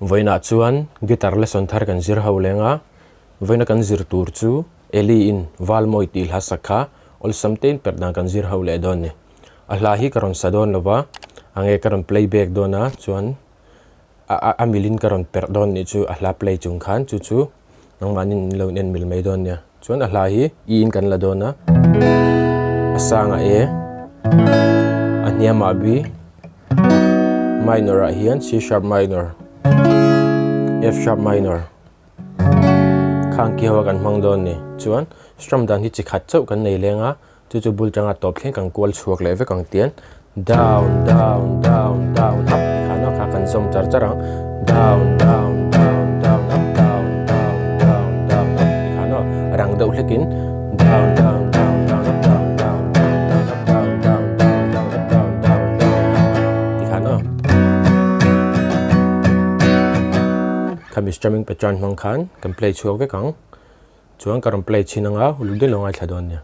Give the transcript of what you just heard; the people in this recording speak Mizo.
Vawiinah chuan guitar lesson thar kan zir ho leng a, vawiina kan zir tur chu Eli in Valmawi tih hla sak kha awlsam tein perh dan kan zir ho leh dawn ni. A hla hi ka rawn sa dawn lo va, a nge ka rawn play back dawn a, chuan a a milin ka rawn perh dawn nih chu a hla play chung khan chu chu nangmahni in lo en mil mai dawn nia. Chuan a hla hi E in kan la dawn a, a sangah E, a hniamah B, minor ah hian C sharp minor, F sharp minor khang ki ho a kan hmang dawn ni. Chuan strum dan hi chi khat chauh kan nei leng a, chu chu bul tanga tawp thleng kan kual chhuak leh vek ang tian down down down down up tikhan a kha kan zawm char char ang down down down down up down down down down up tikhan a rang deuh hlekin down down down down up down down down down up down down down down up down down down down up tikhan a khami strumming pattern hmang khan kan play chhuak vek ang chuan ka rawn play chhin anga uluk deuh lo ngaithla dawn nia.